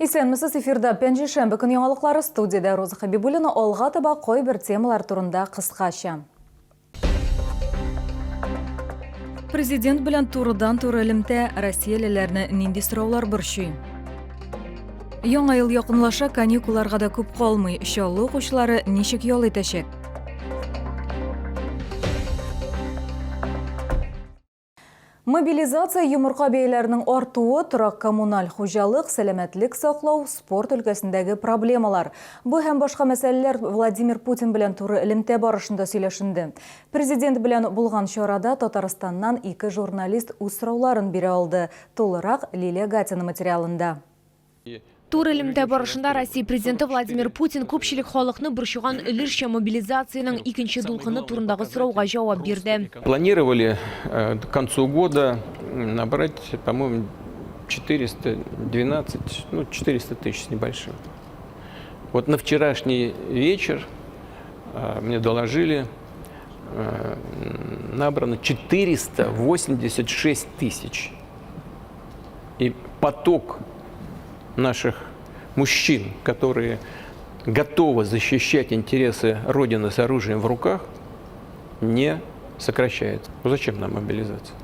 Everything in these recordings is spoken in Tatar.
Исәнмесез, эфирда Пәнҗешәмбе көн яңалыклары, студиядә Роза Хәбибуллина. Алга таба кайбер темалар турында кыскача. Президент белән турыдан-туры элемтә, россиялеләрне нинди сораулар борчый? Яңа ел якынлаша, каникулларга да күп калмый. Чаллы укучылары ничек ял итәчәк? Мобилизация, йомырка бәяләренең артуы, торак-коммуналь хуҗалык, сәламәтлек саклау, спорт өлкәсендәге проблемалар. Бу һәм башка мәсьәләләр Владимир Путин белән туры элемтә барышында сөйләшенде. Президент белән булган чарада Татарстаннан ике журналист үз сорауларын бирә алды. Тулырак Лилия Гатина материалында. Туры элемтә барышында Россия Президенты Владимир Путин күпчелек халыкны борчыган өлешчә мобилизациянең икенче дулкыны турындагы сорауга җавап бирде. Планировали к концу года набрать, по-моему, 412, ну, 400 тысяч с небольшим. Вот на вчерашний вечер мне доложили, набрано 486 тысяч. И поток наших мужчин, которые готовы защищать интересы Родины с оружием в руках, не сокращается. Ну, зачем нам мобилизация?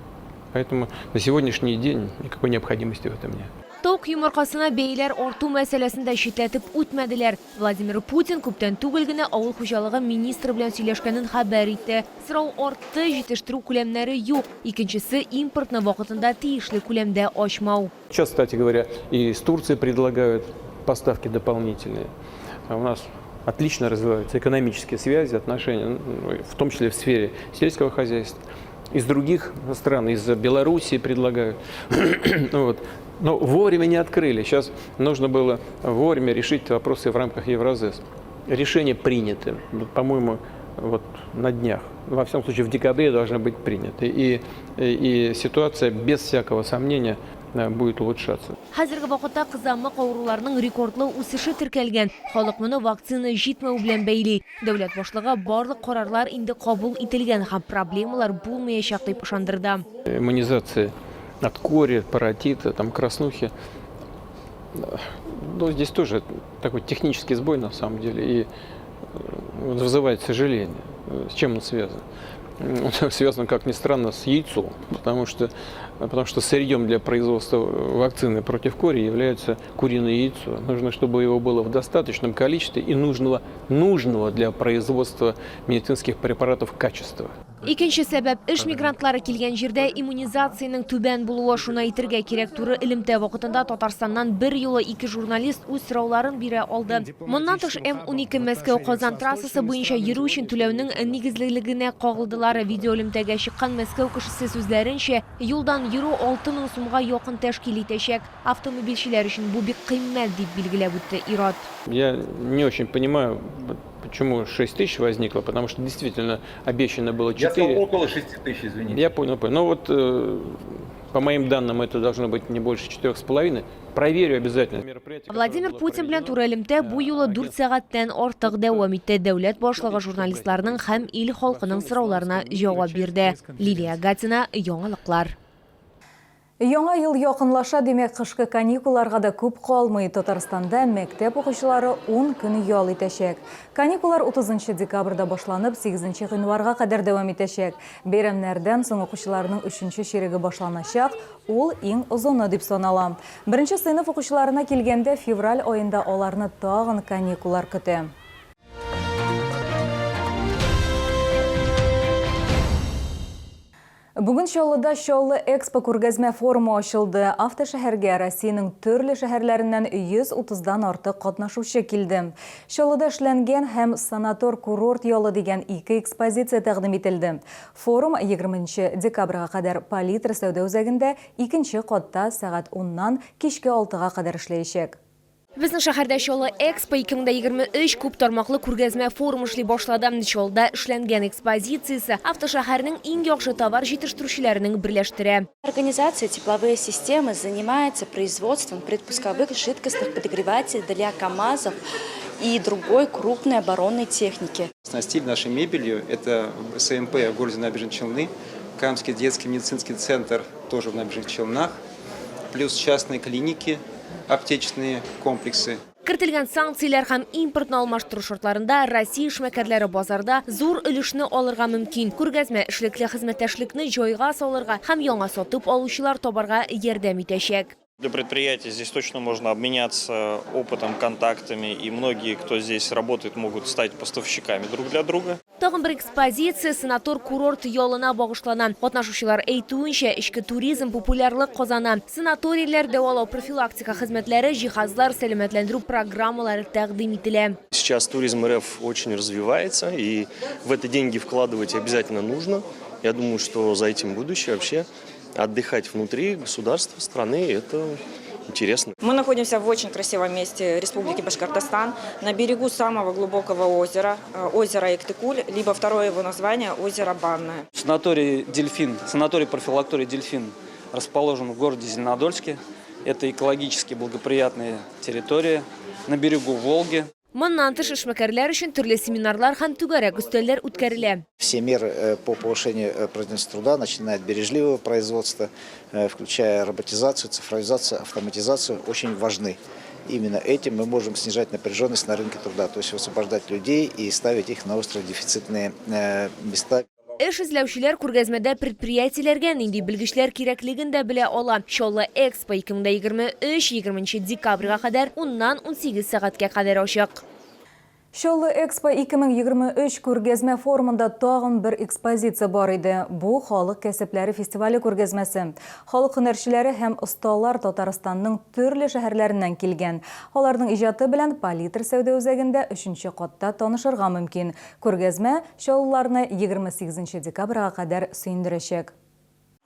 Поэтому на сегодняшний день никакой необходимости в этом нет. Тавык йомыркасына бәяләр арту мәсьәләсен дә читләтеп үтмәделәр. Владимир Путин күптән түгел генә авыл хуҗалыгы министры белән сөйләшкәнен хәбәр итте. Сорау артты, җитештерү күләмнәре юк. Икенчесе, импортны вакытында тиешле күләмдә ачмау. Сейчас, кстати говоря, и из Турции предлагают поставки дополнительные. У нас отлично развиваются экономические связи, отношения, в том числе в сфере сельского хозяйства. Из других стран, из Белоруссии предлагают. Вот. Но вовремя не открыли. Сейчас нужно было вовремя решить вопросы в рамках Евразес. Решение принято, по-моему, вот на днях. Во всяком случае, в декабре должны быть приняты. И ситуация, без всякого сомнения, будет улучшаться. Хәзерге вакытта кызамык авыруларының рекордлы үсеше теркәлгән. Халык моны вакцина җитмәү белән бәйли. Дәүләт башлыгы барлык карарлар инде кабул ителгән һәм проблемалар булмаячак дип ышандырды. Иммунизация от кори, паротита, там, краснухи. Ну, здесь тоже такой технический сбой на самом деле и вызывает сожаление. С чем он связан? Он связан, как ни странно, с яйцом, потому что сырьем для производства вакцины против кори является куриное яйцо. Нужно, чтобы его было в достаточном количестве и нужного для производства медицинских препаратов качества. Икенче сәбәп эш мигрантлары килгән җирдә иммунизациянең түбән булуы. Шуны әйтергә кирәк, туры элемтә вакытында Татарстаннан бер юлы ике журналист үз сорауларын бирә алды. Моннан тыш М12 Мәскәү-Казан трассасы буенча йөрү өчен түләүнең нигезлелегенә кагылдылар. Видеоэлемтәгә чыккан Мәскәү кешесе сүзләренчә, юлдан йөрү 6000 сумга якын тәшкил итәчәк. Автомобильчеләр өчен бу бик кыйммәт, дип билгеләп үтте ир-ат. Я не очень понимаю, почему 6 тысяч возникло, потому что действительно обещано было 4. Я сказал около 6 тысяч, извините. Я понял, понял. Ну вот, по моим данным, это должно быть не больше 4,5. Проверю обязательно. Владимир Путин белән туры элемтә бу юлы 4 сәгатьтән артык дәвам итте. Дәүләт башлыгы журналистларның һәм ил халкының сорауларына җавап бирде. Лилия Гатина, Яңалыклар. Яңа ел якынлаша, димәк, кышкы каникулларга да күп калмый. Татарстанда мәктәп укучылары 10 көн ял итәчәк. Каникуллар 30 декабрьдә башланып, 8 гыйнварга кадәр дәвам итәчәк. Бәйрәмнәрдән соң укучыларның өченче чиреге башланачак, ул иң озыны дип санала. Беренче сыйныф укучыларына килгәндә, февраль аенда аларны тагын каникуллар көтә. Бүген Чаллыда Чаллы Экспо күргәзмә форумы ачылды. Автошәһәргә Россиянең төрле шәһәрләреннән 130-дан артык катнашучы килде. Чаллыда эшләнгән һәм санатор-курорт ялы дигән ике экспозиция тәкъдим ителде. Форум 20 декабрьгә кадәр Палитра сәүдә үзәгендә икенче катта сәгать уннан кичке алтыга кадәр эшләячәк. Безнең шәһәрдә Чаллы Экспо 2023 күп тармаклы күргәзмә форум эшли башлады. Чаллыда эшләнгән экспозициясе автошәһәрнең иң яхшы товар җитештерүчеләренең берләштерә. Организация «Тепловые системы» занимается производством предпусковых жидкостных подогревателей для КАМАЗов и другой крупной оборонной техники. Оснастили нашей мебелью. Это СМП в городе Набережные Челны, Камский детский медицинский центр тоже в Набережных Челнах, плюс частные клиники. Аптечные комплексы. Кертелгән санкцияләр һәм импортны алмаштыру шартларында Россия эшмәкәрләре базарда зур өлешне алырга мөмкин. Күргәзмә эшлекле хезмәттәшлекне җайга салырга һәм яңа сатып алучылар табарга ярдәм итәчәк. Для предприятий здесь точно можно обменяться опытом, контактами, и многие, кто здесь работает, могут стать поставщиками друг для друга. Тагын бер экспозиция санатор-курорт ялына багышлана. Катнашучылар әйтүенчә, эчке туризм популярлык казана. Санаторийлар, дәвалау профилактика хезмәтләре, җиһазлар, сәламәтләндерү программалары тәкъдим ителә. Сейчас туризм РФ очень развивается, и в это деньги вкладывать обязательно нужно. Я думаю, что за этим будущее вообще. Отдыхать внутри государства, страны – это интересно. Мы находимся в очень красивом месте Республики Башкортостан, на берегу самого глубокого озера, озера Иктыкуль, либо второе его название – озеро Банное. Санаторий «Дельфин», санаторий профилакторий «Дельфин» расположен в городе Зеленодольске. Это экологически благоприятная территория на берегу Волги. Моннан тыш, эшмәкәрләр өчен төрле семинарлар һәм түгәрәк өстәлләр үткәрелә. Все меры по повышению производительности труда, начиная от бережливого производства, включая роботизацию, цифровизацию, автоматизацию, очень важны. Именно этим мы можем снижать напряженность на рынке труда, то есть высвобождать людей и ставить их на остродефицитные места. Эш эзләүчеләр күргәзмәдә предприятиеләргә нинди белгечләр кирәклеген дә белә ала. Чаллы Экспо 2023 20 декабрьгә кадәр 10-нан 18 сәгатькә кадәр ачык. Чаллы Экспо 2023 күргәзмә форумында тагын бер экспозиция бар иде. Бу халык кәсепләре фестивале күргәзмәсе. Халык һөнәрчеләре һәм осталар Татарстанның төрле шәһәрләреннән килгән. Аларның иҗаты белән Палитр сәүдә үзәгендә 3нче катта танышырга мөмкин. Күргәзмә чаллыларны 28 декабрьгә кадәр сөендерәчәк.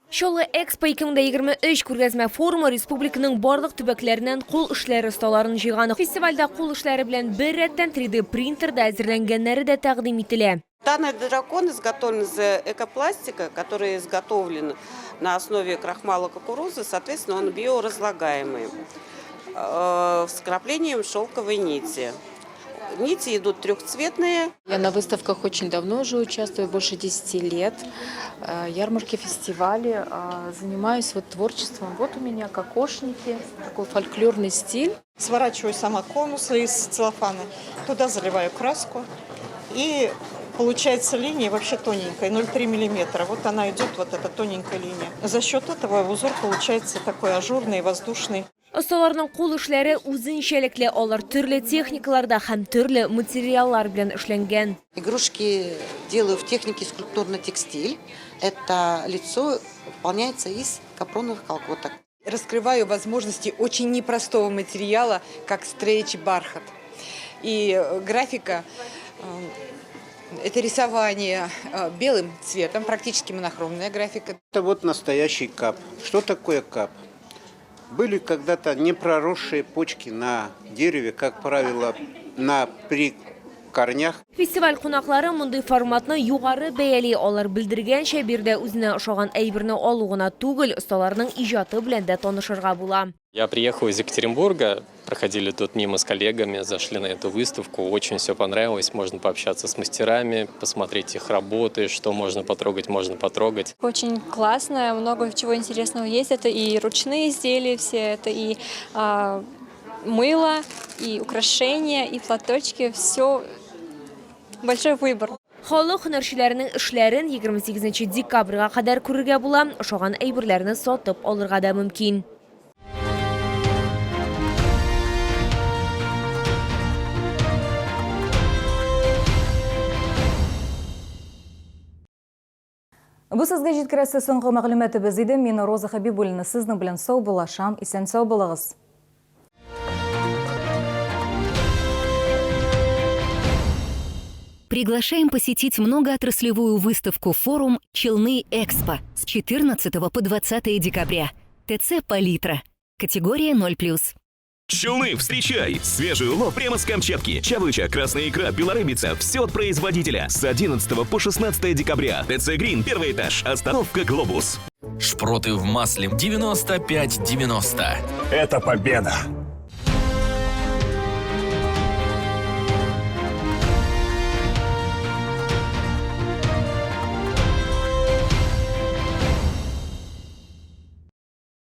Чаллы Экспо 2023 күргәзмә форумы республиканың барлык төбәкләреннән кул эшләре осталарын җыйган. Фестивальдә кул эшләре белән бер рәттән 3D принтерда әзерләнгәннәре дә тәкъдим ителә. Данный дракон изготовлен из экопластика, который изготовлен на основе крахмала кукурузы, соответственно, он биоразлагаемый, с вкраплением шелковой нити. Нити идут трехцветные. Я на выставках очень давно уже участвую, больше 10 лет. Ярмарки, фестивали. Занимаюсь вот творчеством. Вот у меня кокошники, такой фольклорный стиль. Сворачиваю сама конусы из целлофана, туда заливаю краску. И получается линия вообще тоненькая, 0,3 миллиметра. Вот она идет, вот эта тоненькая линия. За счет этого узор получается такой ажурный, воздушный. Осталарның кул эшләре үзенчәлекле, алар төрле техникаларда һәм төрле материаллар белән эшләнгән. Игрушки делаю в технике скульптурный текстиль. Это лицо выполняется из капроновых колготок. Раскрываю возможности очень непростого материала, как стрейч-бархат. И графика – это рисование белым цветом, практически монохромная графика. Это вот настоящий кап. Что такое кап? Были когда-то непроросшие почки на дереве, как правило, на прикорнях. Фестиваль кунаклары мондый форматны югары бәяли. Алар белдергәнчә, биредә үзенә ошаган әйберне алу гына түгел, осталарның иҗаты белән дә танышырга була. Я приехал из Екатеринбурга, проходили тут мимо с коллегами, зашли на эту выставку, очень все понравилось, можно пообщаться с мастерами, посмотреть их работы, что можно потрогать, можно потрогать. Очень классно, много чего интересного есть, это и ручные изделия все, это и мыло, и украшения, и платочки, все, большой выбор. Халык һөнәрчеләренең эшләрен 28 декабрьгә кадәр күрергә була, ошаган әйберләрне сатып алырга да мөмкин. Бу сезгә җиткерәсе соңгы мәгълүматыбыз иде. Мин Роза Хабибуллина сезнең белән саубуллашам. Исән сау булыгыз. Приглашаем посетить многоотраслевую выставку-форум «Челны Экспо» с 14 по 20 декабря. ТЦ «Палитра». Категория 0+. Челны, встречай! Свежий улов прямо с Камчатки. Чавыча, красная икра, белорыбица. Все от производителя. С 11 по 16 декабря. ТЦ «Грин», первый этаж. Остановка «Глобус». Шпроты в масле 95,90. Это победа!